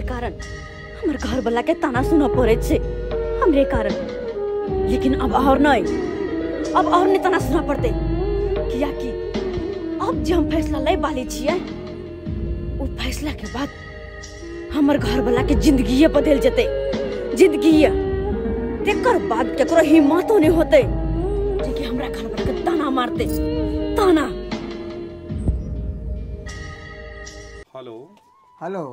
कारण हमर घर वाला के ताना सुनऽ पड़ै छै, हमरे कारण। लेकिन अब और नहीं, अब और नहीं ताना सुनऽ पड़तै, कियाकि अब जे हम फैसला लै वाली छियै ओ फैसला के बाद हमर घर वाला के जिंदगी बदल जेतै, जिंदगी। तेकर बाद केकरो हिम्मतो नहीं होतै जे कि हमरा घर वाला के ताना मारतै, ताना। Hello hello.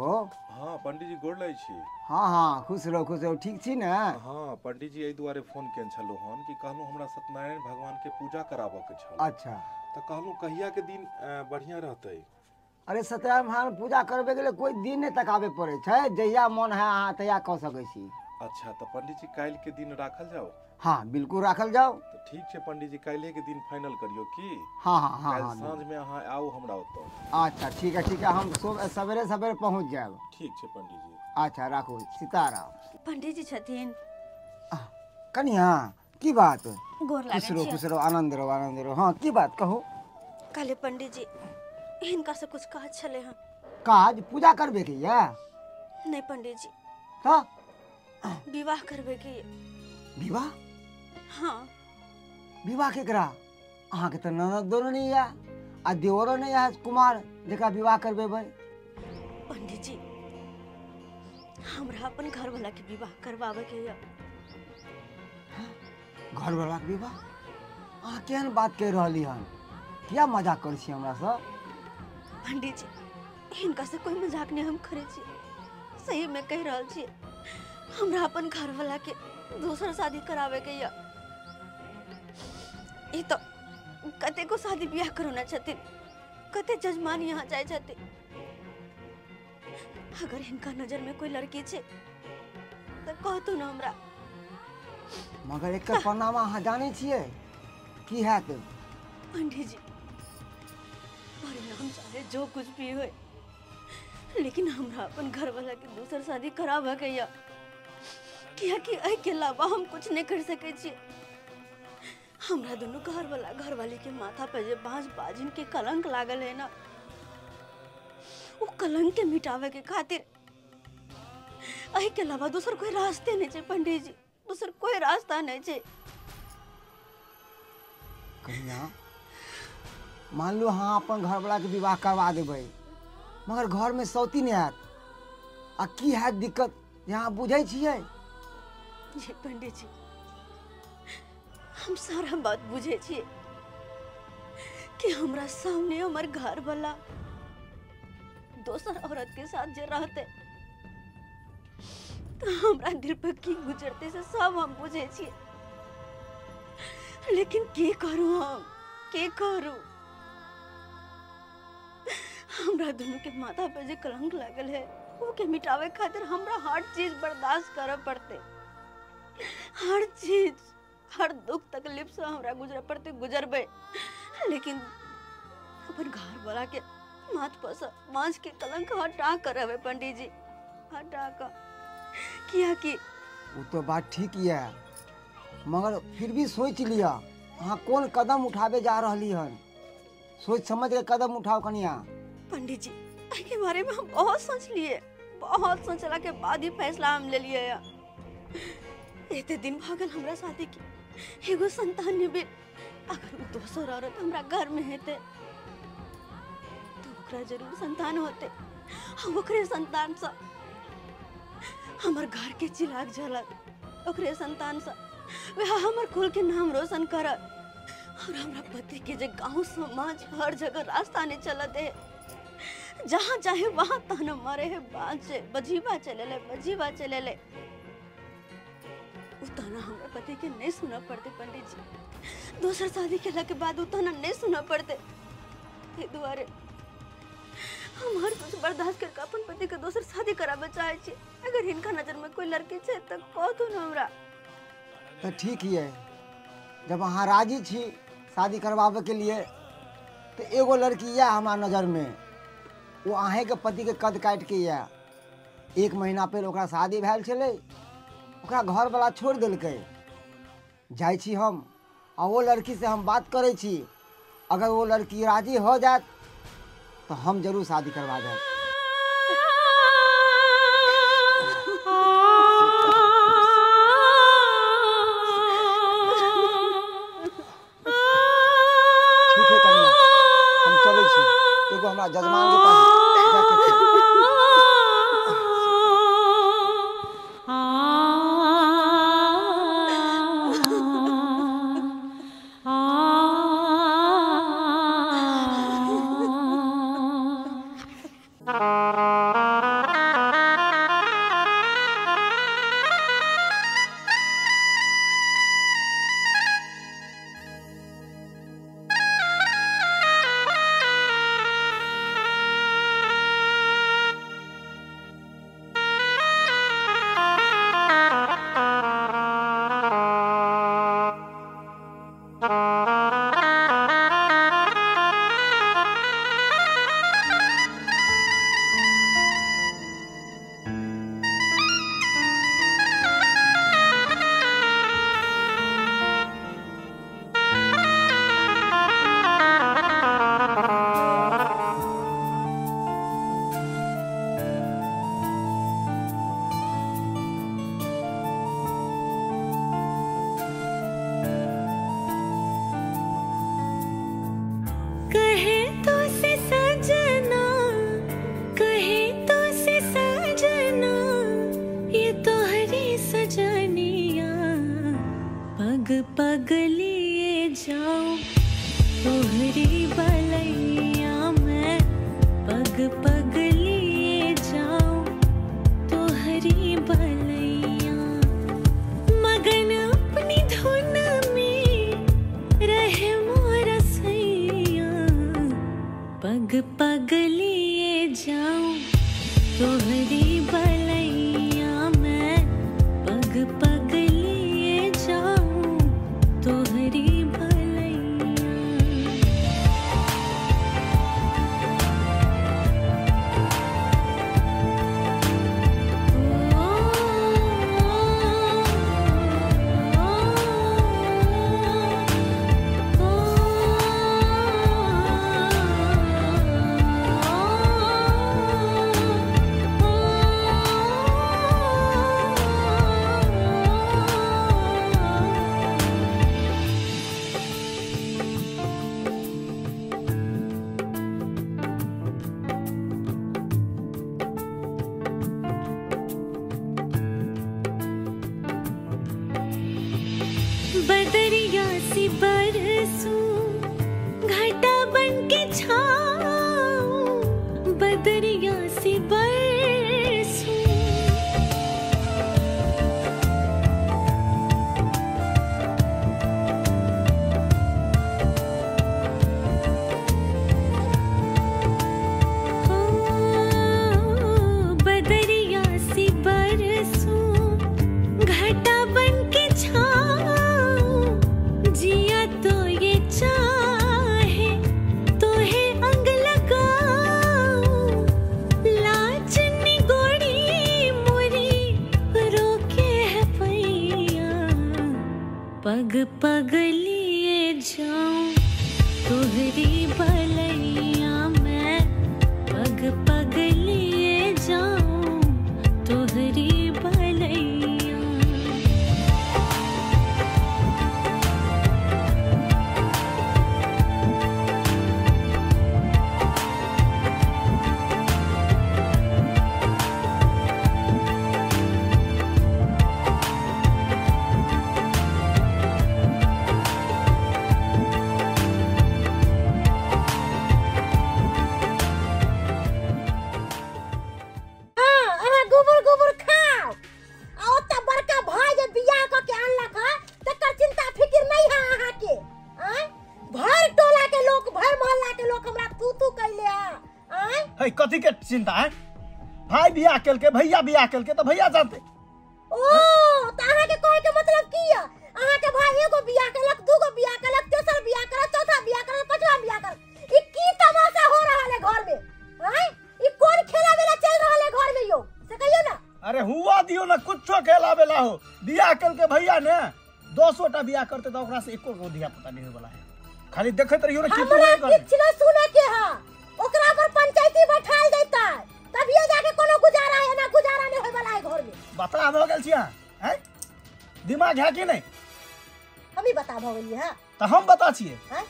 हाँ पंडित जी गोर लागै छी। हाँ हाँ खुश रहो खुश रहो, ठीक छी ने? हाँ पंडित जी एहि दुआरे फोन केने छलहुँ हन कि कहलहुँ हमरा सत्यनारायण भगवान के पूजा कराबऽ के छल। अच्छा। तऽ कहलहुँ कहिया के दिन बढ़िया रहतै? अरे सत्यनारायण भगवान पूजा करबे के लिए कोई दिन नहीं तकाबे पड़े छै, जहिया मन है अहाँ तहिया कऽ सकै छी। अच्छा तऽ पंडित जी काल्हि के दिन राखल जाओ? हाँ बिल्कुल राखल जाओ। तऽ ठीक छै पंडित जी काल्हि के दिन फाइनल करियो की? हाँ हाँ हाँ काल्हि साँझ में अहाँ आउ हमरा ओतऽ। अच्छा ठीक है ठीक है, हम सवेरे सवेरे पहुँच जायब। ठीक छै पंडित जी। अच्छा राखू, सीताराम। पंडित जी छथिन? कनिया की बात? गोर लागै खुश रहो छी। खुश रहो, आनंद रहो आनंद रहो। हाँ की बात कहू? काल्हि पंडित जी हिनका से कुछ काज छलै हन। काज? पूजा करबे के या? नहीं पंडित जी। हाँ विवाह करबे के। विवाह? हाँ। विवाह केकरा? अहाँ के तऽ ननदो नहीं है आ देवरो नहीं है कुमार जकरा विवाह करबेबै। पंडित जी हमरा अपन घर वाला के विवाह करवावे के या। घर वाला के विवाह? अहाँ केहन बात कहि रहली हन, किया मजाक करै छी हमरा सँ? पंडित जी हिनका से कोई मजाक नहीं हम करै छी, सही में कहि रहल छी। हमरा अपन घर वाला के दोसर शादी करावे के या। ई तो कतेको शादी ब्याह करौने छथिन, कते जजमान यहाँ जाइ छथिन। अगर हिनका नजर में कोई लड़की छै तऽ कहतू ना हमरा। मगर एकर परिणाम अहाँ जानै छियै की हैत? पंडित जी परिणाम चाहे जो कुछ भी होय, लेकिन हमरा अपन घर वाला के दोसर शादी कराबे के या, कियाकि एहि के अलावा हम कुछ नहीं कर सकै छी। हमरा दुनू घर वाला घरवाली के माथा पर जे बाँस बाजिन के कलंक लागल है ना, वो कलंक के मिटावे के खातिर एहि के अलावा दोसर कोई रास्ते नहीं छै पंडित जी, दोसर कोई रास्ता नहीं छै। कनिया मान लो अहाँ अपन घर वाला के विवाह करवा देबै, मगर घर में सौती नहीं आयत आ की हैत दिक्कत यहाँ बुझै छियै? जी पंडित जी हम सारा बात बुझे छियै कि हमरा सामने हमर घर वाला दोसर औरत के साथ जे रहते तो हमरा दिल पर की गुजरते से सब हम बुझे छियै, लेकिन की करू हम, की करू? हमरा दोनों के माथा पर जे कलंक लागल है वो के मिटावे खातिर हमरा हर चीज बर्दाश्त करे पड़ते, हर चीज, हर दुख तकलीफ से हमरा गुजरे पड़ते, गुजरबे, लेकिन अपन घर वाला के माथ पर से मांस के कलंक हटा कर रहबे पंडित जी, हटा कर। किया कि वो तो बात ठीक है, मगर फिर भी सोच लिया अहाँ कौन कदम उठावे जा रही हन, सोच समझ के कदम उठाओ कनिया। पंडित जी के बारे में हम बहुत सोच लिए, बहुत सोचला के बाद ही फैसला हम ले लिए। एते दिन भऽ गेल हमरा शादी के, एगो संतान नहीं भेल। अगर उ दोसर औरत हमरा घर में हेतै तो ओकरा जरूर संतान होते, हम ओकरे संतान से हमर घर के चिराग जलत, ओकरे संतान से वह हमर कुल के नाम रोशन करत। और हमरा पति के जे गांव समाज हर जगह रास्ता नहीं चलत है, जहाँ चाहे वहाँ ताना मारे है, बाँचे बजीवा चले ले, बजीवा चले ले। उ ताना हमरा पति के नहीं सुना पड़ते पंडित जी, दोसर शादी केला के बाद उ ताना नहीं सुना पड़ते। दुआरे हम हर कुछ बर्दाश्त करके अपन पति के दोसर शादी करावे चाहे छी। अगर हिनका नजर में कोई लड़की छै तो कहतू न हमरा। तो ठीक है, जब अहाँ राजी छी शादी करवावे के लिए तो एगो लड़की यह हमारा नजर में, वो अहें के पति के कद काट के यह 1 महीना पहले ओकरा शादी भेल छलै, ओकरा घर वाला छोड़ देलकै। जाइ छी हम आ वो लड़की से हम बात करै छी, अगर वो लड़की राजी हो जात तो हम जरूर शादी करवा देब। एगो हमरा जजमान के पास जाके छै। पग पग लिए जाऊं तोहरी बलैया मैं, पग पग लिए जाऊं तोहरी बलैया। मगन अपनी धुन में रहे मोरा सैया, पग पग लिए जाऊं तोहरी बलैया मैं, पग पग लिए जाऊं तोहरी बलैया। बदरिया सी बरसूं घटा बनके छाऊं, बदरिया सी बरसूं। हो बदरिया सी बरसूं घटा बनके छाऊं, जिया तो ये चाहे तो है अंग लगाऊं, लाज निगोड़ी मोरी रोके है पैया, पग पग लिए जाऊं तोहरी बलैया मैं, पग पग लिए जाऊं तोहरी बलैया। गोबर गोबर खाओ आ ओता बड़का भाई जे बियाह क के आनलक ह तकर चिंता फिकिर नहीं है अहाँ के। आय भर टोला के लोग भर मोहल्ला के लोग हमरा तू तू कैले है। आय है कथी के चिंता है? भाई बियाह केलके भैया बियाह केलके त भैया जानते। ओ त अहाँ के कहे के मतलब की है? अहाँ के भाई एगो बियाह केलक, दूगो बियाह केलक, तेसर बियाह केलक, चौथा बियाह केलक, पांचवा बियाह केलक। ई की तमाशा हो रहल है घर में? आय ई कोन खेला वेला चल रहल है घर में यो से कहियो ना। अरे हुआ दियो ना कुछो खेला बेला हो। बियाह केलके भैया ने 10 टा बियाह करते त ओकरा से एको गो धिया पुता नहीं होय वाला है। खाली देखैत रहियो ना की हमरा किछ न सुने के है। ओकरा पर पंचायती बैठाल देता तभिए जाके कोनो गुजारा है ना गुजारा नहीं होय वाला है घर में। बता भ गेल छी अहाँ हैं? दिमाग है कि नहीं? हम ही बता भ गेलियै हां त हम बता छियै हैं?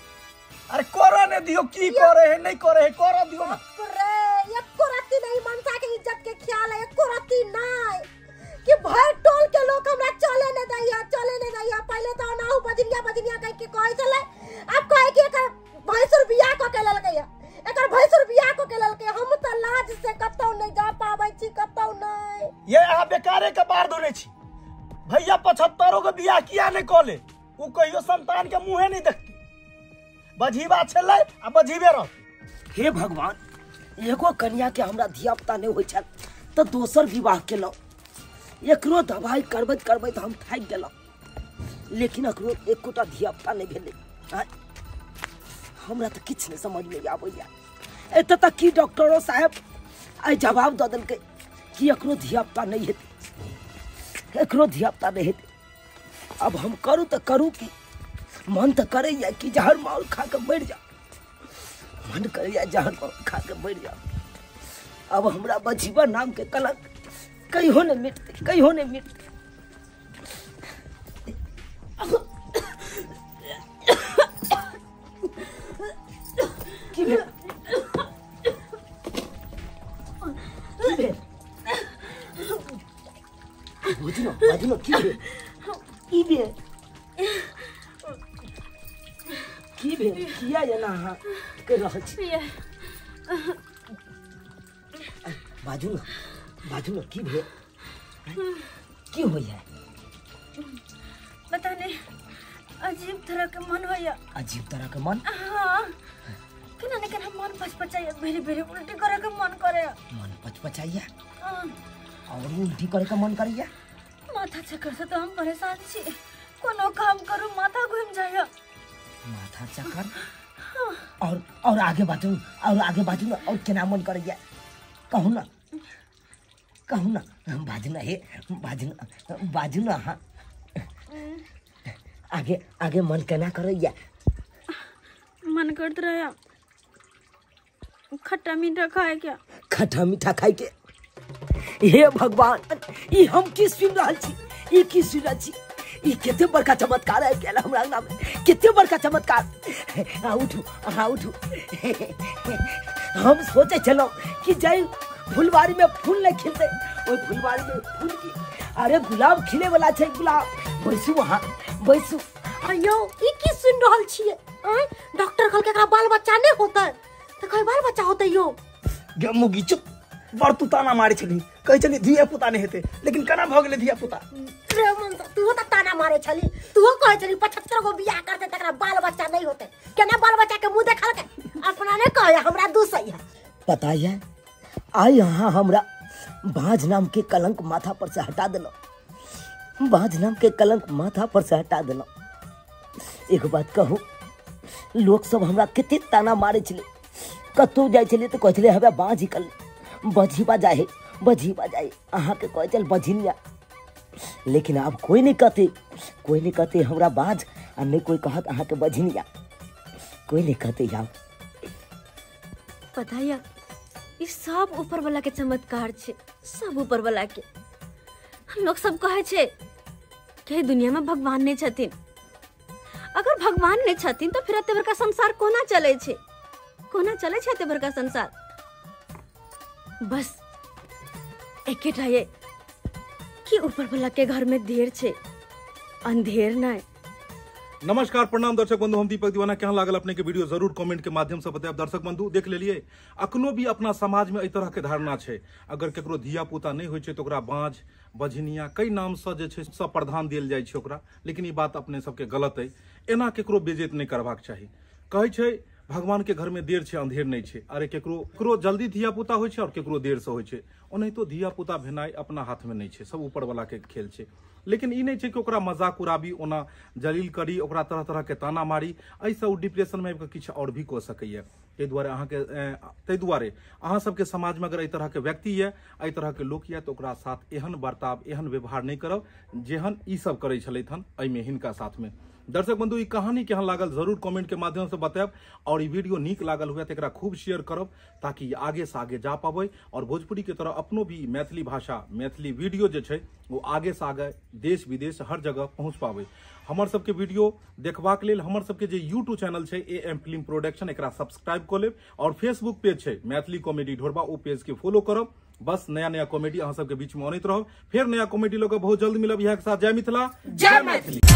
अरे करो ने दियो, की करे है नहीं करे है, करो दियो ना। रे एको रत्ती नहीं मनसा के इज्जत के ख्याल है, एको रत्ती नहीं कि भर टोल के लोग हमरा चले ने दैया, चले ने दैया। पहले तो नाहु बजनिया बजनिया कह के कहै छलै, अब कहै कि एकर भैंसुर बियाह क के लेलकै, एकर भैंसुर बियाह क के लेलकै। हम त लाज से कतौ नहीं जा पाबै छी, कतौ नहीं। ये अहाँ बेकारे के बार धोने छी भैया। 75 गो बियाह किया नहीं कले, उ कहियो संतान के मुंहे नहीं देखती। बझीबा छलै आ बझीबे रह। हे भगवान, एगो कन्या के हमरा धिया पुता नहीं होइ छल त दोसर विवाह केलहुँ। एकरो दवाई करबैत करबैत हम थाकि गेलहुँ, लेकिन एकरो एकोटा धिया पुता नहीं भेलै। हमरा तऽ किछु नहीं समझ में आबैया। एतऽ तक कि डॉक्टरो साहेब आइ जवाब दऽ देलकै कि एकरो धिया पुता नहीं हेतै, एकरो धिया पुता नहीं हेतै। अब हम करू तऽ करू की, मन तऽ करैया कि जहर माहौल खा के मरि जाउ, मन करैया जहर माहौल खा के मरि जाउ। अब हमरा बझीबा नाम के कलंक कहियो नहीं मिटते, कहियो नहीं मिटते। की भेल? की भेल? बुझलो बुझलो की भेल? की भेल? की भेल? किया एना अहाँ कहि रहल छी? बाजू ना, बाजू ना, की भेल? की होइया? पता नहीं, अजीब तरह के मन होइया। अजीब तरह के मन? हाँ, केना ने केना मन पचपचाइया, भेरी भेरी उल्टी करे के मन करे। मन पचपचाइया? हाँ। और उल्टी करे के मन करैया? माथा चक्कर से तो हम परेशान छी, कोनो काम करू माथा घूम जाइया। माथा चक्कर? हाँ। और आगे बाजू, और आगे बाजू ना, और केना मन करैया कहू ना, कहू ना, बाजू ना, हे बाजू ना, बाजू ना। हाँ, आगे आगे मन केना करैया? मन करत रहे खट्टा मीठा खाए के। खट्टा मीठा खाए के? हे भगवान, ई हम की सुन रहल छी, ई की सुन रहल छी? ई कते बड़का चमत्कार आबि गेल हमरा अंगना में, कते बड़का चमत्कार। आ उठू, आ उठू। हम सोचे छलहुँ कि जाहि फुलवारी में फूल नहीं खिलते, ओहि फुलवारी में फूल की, अरे गुलाब खिले वाला छै गुलाब। बैसू अहाँ, बैसू। अयो ई की सुन रहल छियै? डॉक्टर कहलकै एकरा बाल बच्चा नहीं होतै, तऽ कहै बाल बच्चा होतै यो। गे मुगी चुप, बड़ तू ताना मारै छली, कहै छली धिया पुता नहीं हेतै, लेकिन केना भऽ गेलै धिया पुता? रे मन, तू तऽ ताना मारै छली, तू कहै छली 75 गो बियाह करतै तकरा बाल बच्चा नहीं होतै, केना बाल बच्चा के मुंह देखलकै? अपना नहीं कहै हमरा दूसै है। पता है आइ अहाँ हमरा बाँझ नाम के कलंक माथा पर से हटा देलहुँ, बाँझ नाम के कलंक माथा पर से हटा देलहुँ। एगो बात कहू, लोक सब हमरा कते ताना मारै छलै, कतहु जाइ छलियै तऽ कहै छलै हमरा बाँझ निकल, बझीबा जाइ है, बझीबा जाइ, अहाँके कहै छल बझिनिया। लेकिन आब कोई नहीं कहते, कोई नहीं कहते हमरा बाँझ, आ नहीं कोई कहत अहाँके बझिनिया, कोई नहीं कहते। आब पता है ई सब ऊपर वाला के चमत्कार छै, सब ऊपर वाला के। लोग सब कहै छै कि दुनिया में भगवान नहीं छथिन, अगर भगवान नहीं छथिन तो फिर एते बड़का संसार कोना चलै छै, कोना चलै छै एते बड़का संसार? बस एकेटा ये कि ऊपर वाला के घर में देर छै, अंधेर नहीं। नमस्कार, प्रणाम दर्शक बंधु, हम दीपक दीवाना। केहन लागल अपने के वीडियो जरूर कमेंट के माध्यम से बतायब। दर्शक बंधु देख लेलिए, अखनो भी अपना समाज में एहि तरह के धारणा छै, अगर केकरो धिया पुता नहीं होइ छै तऽ ओकरा बाँझ बझनिया कई नाम से जे छै सब प्रधान देल जाइ छै ओकरा। लेकिन ई बात अपने सबके गलत अइ, एना केकरो बेइज्जत नहीं करबाक चाही। कहै छै भगवान के घर में देर छै अंधेर नहीं छै। अरे केकरो केकरो जल्दी धिया पुता होइ छै और केकरो देर से होइ छै, ओनाहितो धिया पुता भेनाइ अपना हाथ में नहीं छै, सब ऊपर वाला के खेल छै। लेकिन ई नहीं छै कि ओकरा मजाक उड़ाबी, ओना जलील करी, ओकरा तरह तरह के ताना मारी, एहिसँ ओ डिप्रेशन में आबि कऽ किछु और भी कऽ सकैए। ताहि दुआरे अहाँके ताहि दुआरे अहाँ सबके समाज में अगर एहि तरह के व्यक्ति यऽ, एहि तरह के लोक यऽ, तऽ ओकरा साथ एहन बर्ताव एहन व्यवहार नहीं करब जेहन ई सब करै छलथि हन एहिमे हिनका साथमे। दर्शक बंधु, ई कहानी केहन लागल जरूर कमेंट के माध्यम से बतायब और ई वीडियो नीक लागल हुए तो एकरा खूब शेयर करब ताकि आगे से आगे जा पाबै और भोजपुरी के तरह अपनो भी मैथिली भाषा मैथिली वीडियो जे छै वो आगे से आगे देश विदेश हर जगह पहुँच पाबै। हमर सबके वीडियो देखबाक लेल हमर सबके जे यूट्यूब चैनल छै AM film production एकरा सब्सक्राइब कऽ लेब और फेसबुक पेज छै मैथिली कॉमेडी ढोरबा, ओ पेज के फॉलो करब। बस नया नया कॉमेडी अहाँ सबके बीच में अनैत रहब। फेर नया कॉमेडी लऽ कऽ बहुत जल्द मिलब। इएह के साथ जय मिथिला, जय मैथिली।